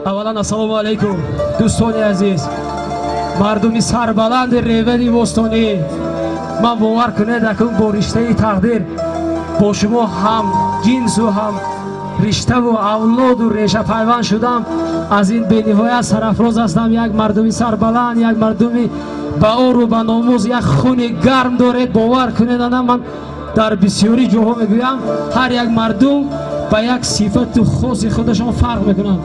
Аввалан ассалому алайкум дӯстони азиз, мардуми сарбаланди Ревади бостонӣ. Ман бовар кунед, акун бо риштаи тақдир бо шумо ҳам ҷинсу ҳам риштаву авлоду решапайванд шудам. Аз ин бениҳоят сарафроз ҳастам. Як мардуми сарбаланд, як мардуми ба ору ба номус, як хуни гарм доред. Бовар кунед, ана ман дар бисёри ҷоҳо мегӯям, ҳар як мардум ба як сифату хоси худашон фарқ мекунанд.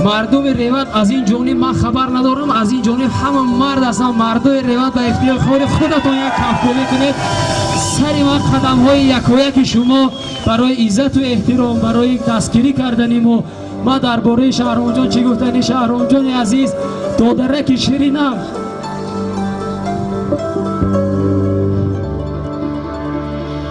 Мардуми Реват аз ин ҷониб ман хабар надорам, аз ин ҷониб ҳама мард ҳастанд. Мардои Реват, ба ифтихори худатон як кафкӯбӣ кунед. Сари ман қадамҳои якояки шумо барои иззату эҳтиром, барои дастгирӣ кардани мо. Ман дар бораи Шаҳромҷон чӣ гуфтани? Шаҳромҷони азиз, додараки ширинам,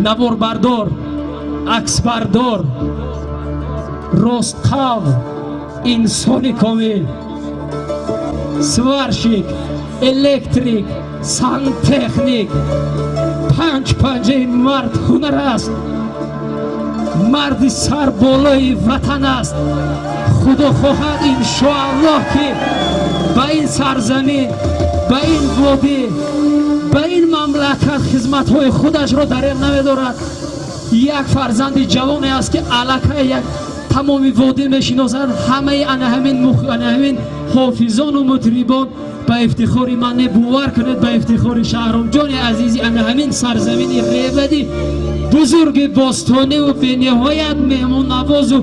наворбардор, аксбардор, ростқавл, инсони комил, сварщик, электрик, сантехник, панҷ панҷаи мард ҳунар аст, марди сарболои ватан аст. Худо хоҳад, иншоаллоҳ, ки ба ин сарзамин, ба ин водӣ, ба ин мамлакат хизматҳои худашро дареғ намедорад. Як фарзанди ҷавоне аст, ки аллакай як тамоми водӣ мешиносад. Ҳамаи ана ҳамин ана ҳамин ҳофизону мутрибон ба ифтихори ман не, бовар кунед, ба ифтихори Шаҳромҷони азизи ана ҳамин сарзамини Ревади бузурги бостониву бениҳоят меҳмоннавозу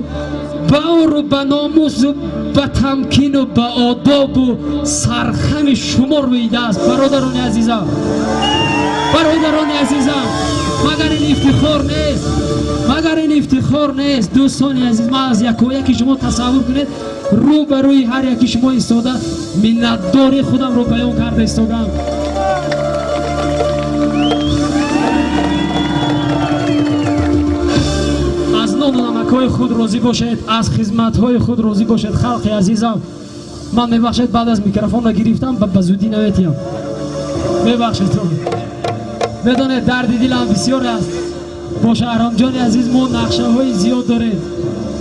ба ору ба номусу ба тамкину ба одобу сархами шумо рӯидааст. Бародарони азизам, бародарони азизам, магар ин ифтихор нест? Магар ин ифтихор нест? Дӯстони азиз, ман аз якояки шумо, тасаввур кунед, рӯ ба рӯи ҳар яки шумо истода, миннатдори худамро баён карда истодам. Аз нону намакҳои худ розӣ бошед, аз хизматҳои худ розӣ бошед. Халқи азизам, ман, мебахшед, баъд аз микрофонро гирифтам, ба зудӣ наметиҳам, мебахшед. Медонед, дарди дилам бисёр аст. Бо Шаҳромҷони азиз мо нақшаҳои зиёд дорем.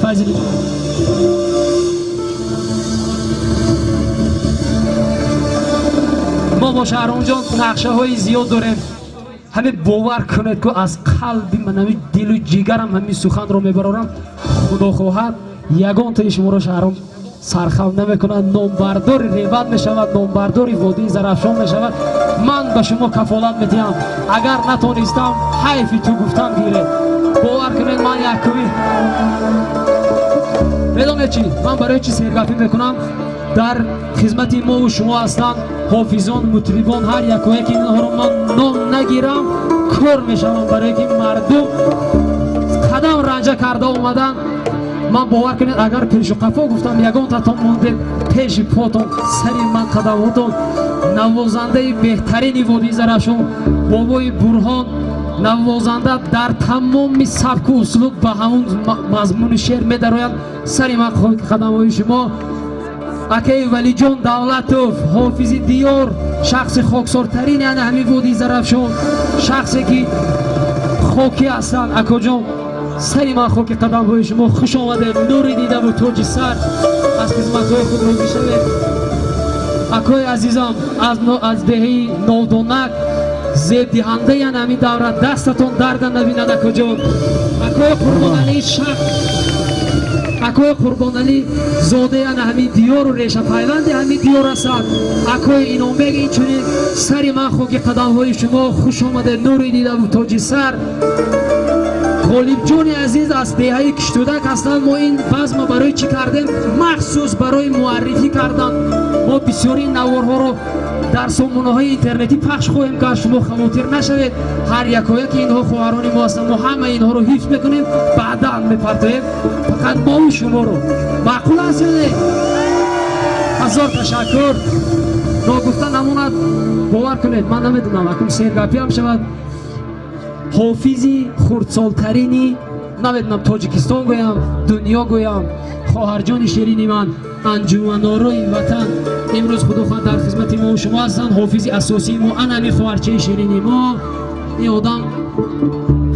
Фазилҷон, мо бо Шаҳромҷон нақшаҳои зиёд дорем. Ҳамин бовар кунед, ку аз қалби ман, ҳамин дилу ҷигарам ҳамин суханро мебарорам. Худо хоҳад, ягонтаи шуморо Шаҳром сархам намекунад. Номбардори Реват мешавад, номбардори водии Зарафшон мешавад. Ман ба шумо кафолат медиҳам. Агар натонистам, ҳайфи ту гуфтам гиред. Бовар кунед, ман якуми, медонед чӣ, ман барои чӣ сергапӣ мекунам? Дар хизмати мову шумо ҳастанд ҳофизон, мутрибон. Ҳар якояки инҳоро ман ном нагирам, кор мешавам, барое ки мардум қадам ранҷа карда омаданд. Ман, бовар кунед, агар пешу қафо гуфтам, ягонтатон мондед, пеши потон сари ман қадамҳотон. Навозандаи беҳтарини водии Зарафшон, бобои Бурҳон, навозанда дар тамоми сабку услуб ба ҳамун мазмуни шеър медарояд. Сари ман қадамҳои шумо. Акаи Валиҷон Давлатов, ҳофизи диёр, шахси хоксортарини ана ҳамин водии Зарафшон, шахсе ки хокӣ ҳастанд. Акоҷон, сари ман хоки қадамҳои шумо, хуш омадед, нури дидаву тоҷи сар, аз хизматҳои худ розӣ шавед. Акои азизам аз деҳаи Новдонак, зебдиҳандаи ана ҳамин давра, дастатон дарда набинад, акоҷон. Акои Қурбоналӣ, шахс акои Қурбоналӣ зодаи ана ҳамин диёру решапайванди ҳамин диёр ҳастанд. Акои Иномбег инчунин, сари ман хоки қадамҳои шумо, хуш омадед, нури дидаву тоҷи сар. Ғолибҷони азиз аз деҳаи Киштудак ҳастанд. Мо ин базма барои чӣ кардем? Махсус барои муаррифӣ кардан. Мо бисёри наворҳоро дар сомонаҳои интернетӣ пахш хоҳем кард, шумо хавотир нашавед. Ҳар якояки инҳо хоҳарони мо ҳастанд. Мо ҳамаи инҳоро ҳифз мекунем, баъдан мепартоем. Фақат мову шуморо маъқул аст ё не? Ҳазор ташаккур. Ногуфта намонад, бовар кунед, ман намедонам, акун сергапиам шавад, ҳофизи хурдсолтарини, намедонам, Тоҷикистон гӯям, дунё гӯям, хоҳарҷони ширини ман, анҷуманорои ватан, имрӯз, худо хоҳад, дар хизмати мо шумо ҳастанд. Ҳофизи асосии мо анами хоҳарчаи ширини мо. Ин одам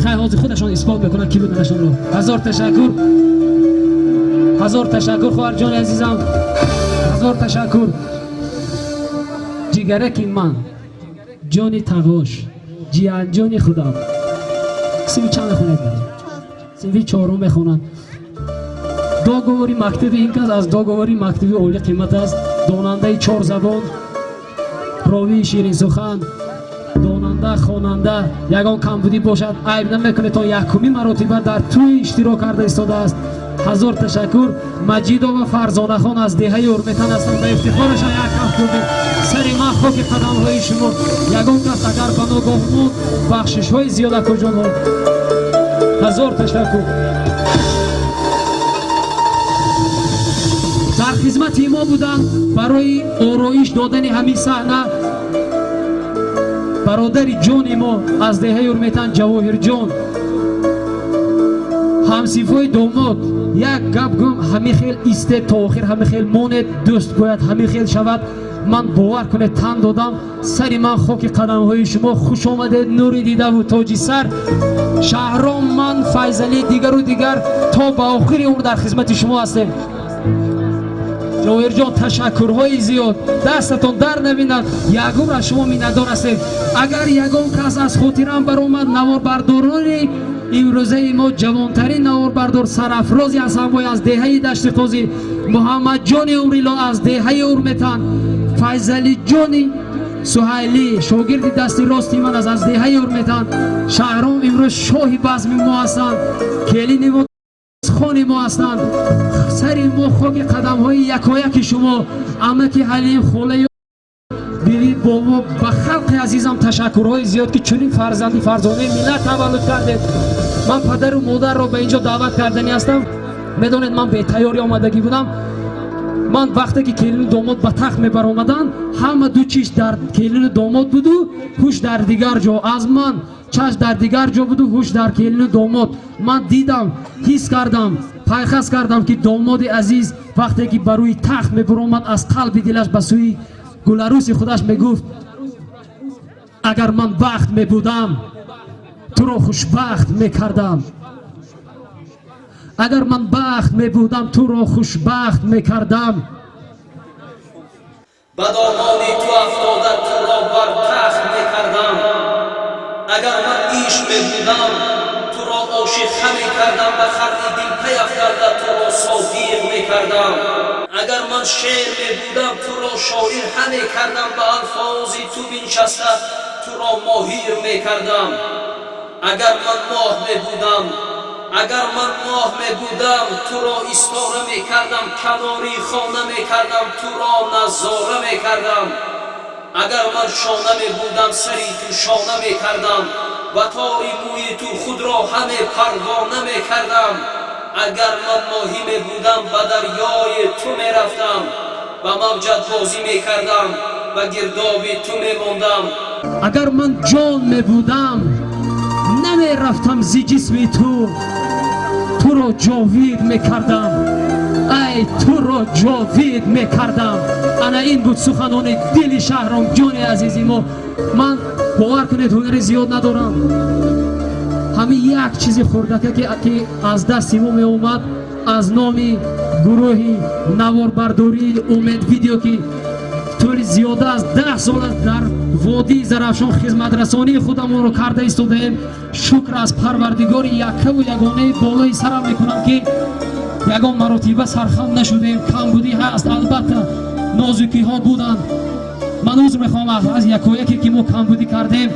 хай ҳозир худашон исбот мекунанд ки буданашонро. Ҳазор ташаккур. Ҳазор ташаккур, хоҳарҷони азизам, ҳазор ташаккур. Ҷигараки ман, ҷони тағош, ҷиянҷони худам. Синфи чанд мехонед? Синфи чорум мехонанд. Договори мактаби ин кас аз договори мактаби олӣ қимат аст. Донандаи чор забон, ровии ширинсухан, донанда, хонанда. Ягон камбудӣ бошад, айб намекунед, то якумин маротиба дар тӯй иштирок карда истодааст. Ҳазор ташаккур. Маҷидова Фарзонахон аз деҳаи Урметан ҳастанд. Ба ифтихорашон як кафкӯбӣ. Сари ман хоки қадамҳои шумо. Ягон кас агар ба ногоҳ монд, бахшишҳои зиёд, акоҷонҳо. Ҳазор ташаккур. Дар хизмати мо буданд барои ороиш додани ҳамин саҳна бародари ҷони мо аз деҳаи Урметан Ҷавоҳирҷон, ҳамсифои домод. Як гап гӯм: ҳамин хел истед то охир, ҳамин хел монед. Дӯст бояд ҳамин хел шавад. Ман, бовар кунед, тан додам. Сари ман хоки қадамҳои шумо. Хуш омадед, нури дидаву тоҷи сар. Шаҳром, ман, Файзалӣ, дигару дигар то ба охири умр дар хизмати шумо ҳастем. Ҷовирҷон, ташаккурҳои зиёд, дастатон дар набинад. Ягон аз шумо миннатдор ҳастем. Агар ягон кас аз хотирам баромад, наворбардорони имрӯзаи мо, ҷавонтарин наворбардор Сарафрози Ҳасанбой аз деҳаи Дашти Қозӣ, Муҳаммадҷони Умрило аз деҳаи Урметан, Файзалиҷони Суҳайлӣ, шогирди дасти рости ман аст, аз деҳаи Урметан. Шаҳром имрӯз шоҳи базми мо ҳастанд, келини мо, хони мо ҳастанд. Сари мо хоки қадамҳои якояки шумо. Амаки Ҳалим, холаи биби, бобо, ба халқи азизам ташаккурҳои зиёд, ки чунин фарзанди фарзонаи миллат таваллуд кардед. Ман падару модарро ба ин ҷо даъват карданӣ ҳастам. Медонед, ман бетайёрӣ омадагӣ будам. Ман вақте ки келину домод ба тахт мебаромаданд, ҳама ду чиш дар келину домод буду, ҳуш дар дигар ҷо. Аз ман чашм дар дигар ҷо буду, ҳуш дар келину домод. Ман дидам, ҳис кардам, пайхас кардам, ки домоди азиз вақте ки ба рӯи тахт мебаромад, аз қалби дилаш ба сӯи гуларӯси худаш мегуфт: «Агар ман бахт мебудам, туро хушбахт мекардам. Агар ман бахт мебудам, туро хушбахт мекардам». Ба домони ту афтода, туро бар тахт мекардам. Агар ман ишқ мебудам, туро ошиқа мекардам, ба харди дил пай афкарда, туро содиқ мекардам. Агар ман шеър мебудам, туро шоир мекардам, ба алфози ту биншаста, туро моҳир мекардам. Агар ман моҳ мебудам, агар ман моҳ мебудам, туро истора мекардам, канори хона мекардам, туро назора мекардам. Агар ман шона мебудам, сари ту шона мекардам, ба тори мӯи ту худро ҳаме парвона мекардам. Агар ман моҳӣ мебудам, ба дарёи ту мерафтам, ба мавҷат бозӣ мекардам, ба гирдоби ту мемондам. Агар ман ҷон мебудам, намерафтам зи ҷисми ту, туро ҷовид мекардам, ай, туро ҷовид мекардам. Ана ин буд суханони дили Шаҳром ҷони азизи мо. Ман, бовар кунед, ҳунари зиёд надорам. Ҳамин як чизи хурдака, ки аз дасти мо меомад, аз номи гурӯҳи наворбардории Умед Видео, ки тӯли зиёда аз 10 сол аст дар водии Зарафшон хизматрасонии худамонро карда истодаем, шукр аз Парвардигори яккаву ягонаи болои сарам мекунам, ки ягон маротиба сархам нашудем. Камбудӣ ҳаст, албатта, нозукиҳо буданд. Ман узр мехоҳам аз якояке, ки мо камбудӣ кардем.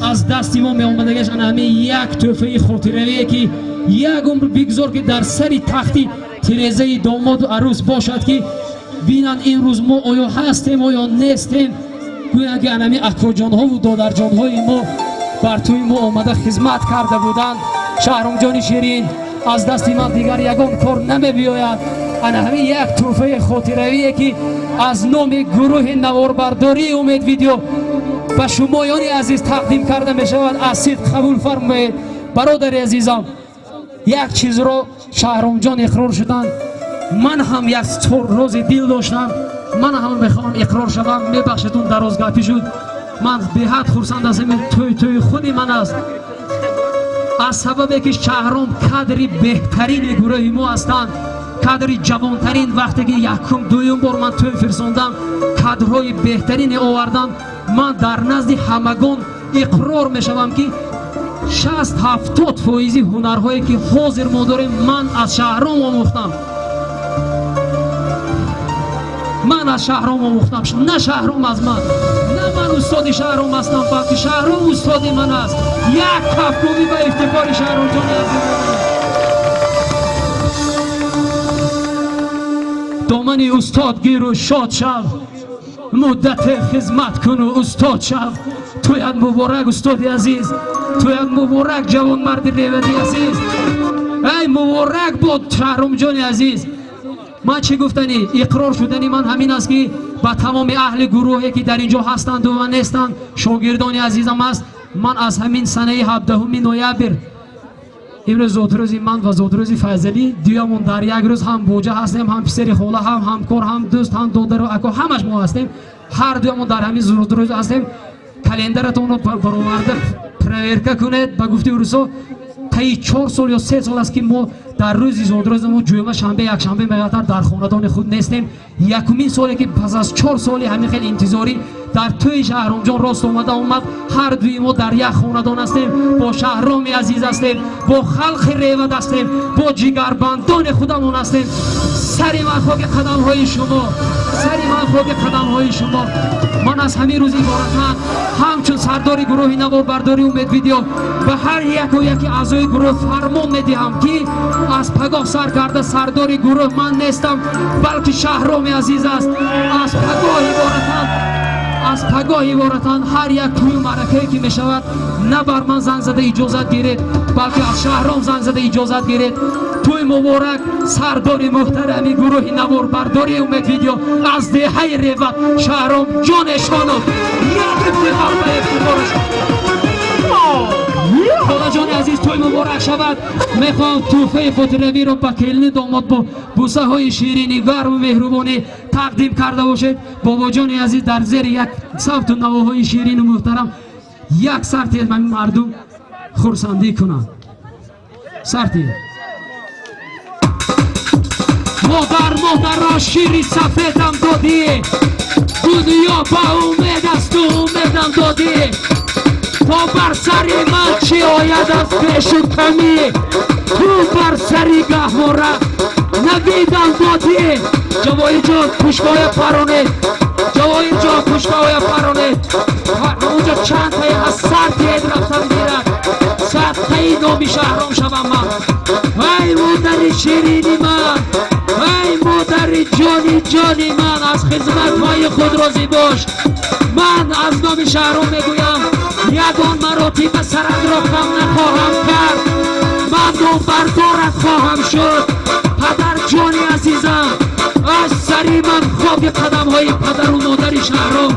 Аз дасти мо меомадагаш ана ҳамин як тӯҳфаи хотиравие, ки як умр бигзор, ки дар сари тахти тирезаи домоду арӯс бошад, ки бинанд имрӯз мо оё ҳастем, оё нестем, гӯянд, ки анами акоҷонҳову додарҷонҳои мо бар тӯи мо омада хизмат карда буданд. Шаҳромҷони ширин, аз дасти ман дигар ягон кор намебиёяд. Ана ҳамин як тӯҳфаи хотиравие, ки аз номи гурӯҳи наворбардории Умед Видео ба шумоёни азиз тақдим карда мешавад, аз сидқ қабул фармоед. Бародари азизам, як чизро Шаҳромҷон иқрор шуданд, ман ҳам як рози дил доштам, ман ҳам мехоҳам иқрор шавам. Мебахшедун, дарозгапӣ шуд. Ман беҳад хурсанд ҳастам. Тӯй тӯи худи ман аст, аз сабабе ки Шаҳром кадри беҳтарини гурӯҳи мо ҳастанд. Кадри ҷавонтарин вақте ки якум дуюм бор ман тӯй фирсондам, кадрҳои беҳтарине овардам. Ман дар назди ҳамагон иқрор мешавам, ки 60-70% ҳунарҳое ки ҳозир мо дорем, ман аз Шаҳром омӯхтам. Ман аз Шаҳром омӯхтам, на Шаҳром аз ман. На ман устоди Шаҳром ҳастам, балки Шаҳром устоди ман аст. Як кафкӯбӣ ба ифтихори Шаҳромҷони азиз. Домани устод гиру шод шав, муддате хизмат куну устод шав. Туят муборак, устоди азиз, туят муборак, ҷавонмарди Ревади азиз. Ай муборак бод, Шаҳромҷони азиз. Ман чӣ гуфтанӣ? Иқрор шудани ман ҳамин аст, ки ба тамоми аҳли гурӯҳе ки дар ин ҷо ҳастанду ва нестанд, шогирдони азизам аст. Ман аз ҳамин санаи 17 ноябр, имрӯз зодрӯзи ман ва зодрӯзи Файзалӣ, дуямон дар як рӯз, ҳам боҷа ҳастем, ҳам писари хола, ҳам ҳамкор, ҳам дӯст, ҳам додару ако, ҳамаш мо ҳастем. Ҳар дуямон дар ҳамин зодрӯз ҳастем. Календаратонро бароварда проверка кунед. Ба гуфти урусо, таи 4 сол ё 3 сол аст, ки мо дар рӯзи зодрӯзи мо ҷумъа, шанбе, якшанбе меғатар дар хонадони худ нестем. Якумин соле ки пас аз 4 соли ҳамин хел интизорӣ дар тӯи Шаҳромҷон рост омада омад. Ҳар дуи мо дар як хонадон ҳастем, бо Шаҳроми азиз ҳастем, бо халқи Ревад ҳастем, бо ҷигарбандони худамон ҳастем. Сари ман хоки қадамҳои шумо, сари ман хоки қадамҳои шумо. Ман аз ҳамин рӯз иборатан ҳамчун сардори гурӯҳи наворбардори Умед Видео ба ҳар яку яки аъзои гурӯҳ фармон медиҳам, ки аз пагоҳ сар карда сардори гурӯҳ ман нестам, балки Шаҳроми азиз аст. Аз пагоҳ иборатан, аз пагоҳ иборатан ҳар як тӯю маъракае ки мешавад, на бар ман занг зада иҷозат гиред, балки аз Шаҳром занг зада иҷозат гиред. Тӯй муборак, сардори муҳтарами гурӯҳи наворбардори Умед Видео аз деҳаи Реват, Шаҳром ҷон Эшонов. Як ифтихор ба ифтихораш. Холаҷони азиз, тӯй муборак шавад. Мехоҳам тӯҳфаи хотиравиро ба келини домод бо бусаҳои ширини гарму меҳрубонӣ тақдим карда бошед. Бобоҷони азиз, дар зери як савту навоҳои ширину муҳтарам як сарти мардум хурсандӣ кунанд. Сарти модар, модарро шири сафедам додӣ, дунё ба умед асту умедам додӣ. То бар сари ман чӣ ояд аз пешу камӣ, ту бар сари гаҳвора навидам додӣ. Ҷавоҳирҷон, пушкоя паронед. Ҷавоҳирҷон, пушкоя паронед. Ҳамунҷо чанд таи аз сар диед рафтан гирад. Садқаи номи Шаҳром шавам ман. Вай модари ширини ман, вай модари ҷони ҷони ман, аз хизматҳои худ розӣ бош. Ман аз номи Шаҳром мегӯям, ягон маротиба саратро хам нахоҳам кард. Ман номбардорат хоҳам шуд. Падарҷони азизам, аз сари ман хоки қадамҳои падару модари Шаҳром.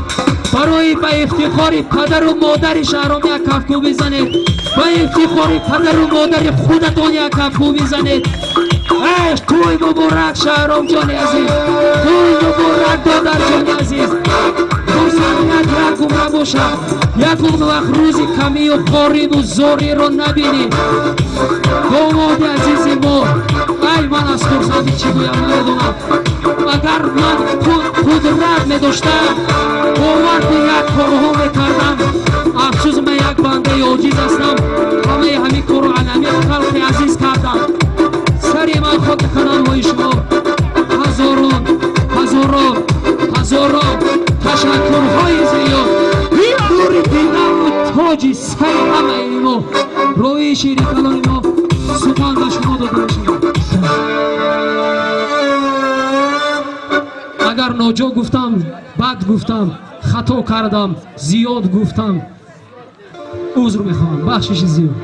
Барои ба ифтихори падару модари Шаҳром як кафкӯ бизанед. Ба ифтихори падару модари худатон як кафкӯ бизанед. Эй, тӯй муборак, Шаҳромҷони азиз, тӯй муборак, додарҷони азиз. Хурсандият як умра бошад. Ягон вақт рӯзи камию хориву зориро набинӣ. Домоди азизи мо, ай ман аз хурсандӣ чӣ гӯям намедонам. Агар ман қудрат медоштам, бовар кун, як корҳо мекардам. Афсӯс, ман як бандаи оҷиз ҳастам. Ҳамаи ҳамин корро алами халқи азиз кардам. Сари ман хоки қадамҳои шумо. Ҳазорон, ҳазорон, ҳазорон ташаккурҳои зиёд. Нури динаву тоҷи сари ҳамаи мо, роҳи ширикалони мо, сухан ба шумо дода мешавад. Агар ноҷо гуфтам, бад гуфтам, хато кардам, зиёд гуфтам, узр мехоҳам, бахшиши зиёд.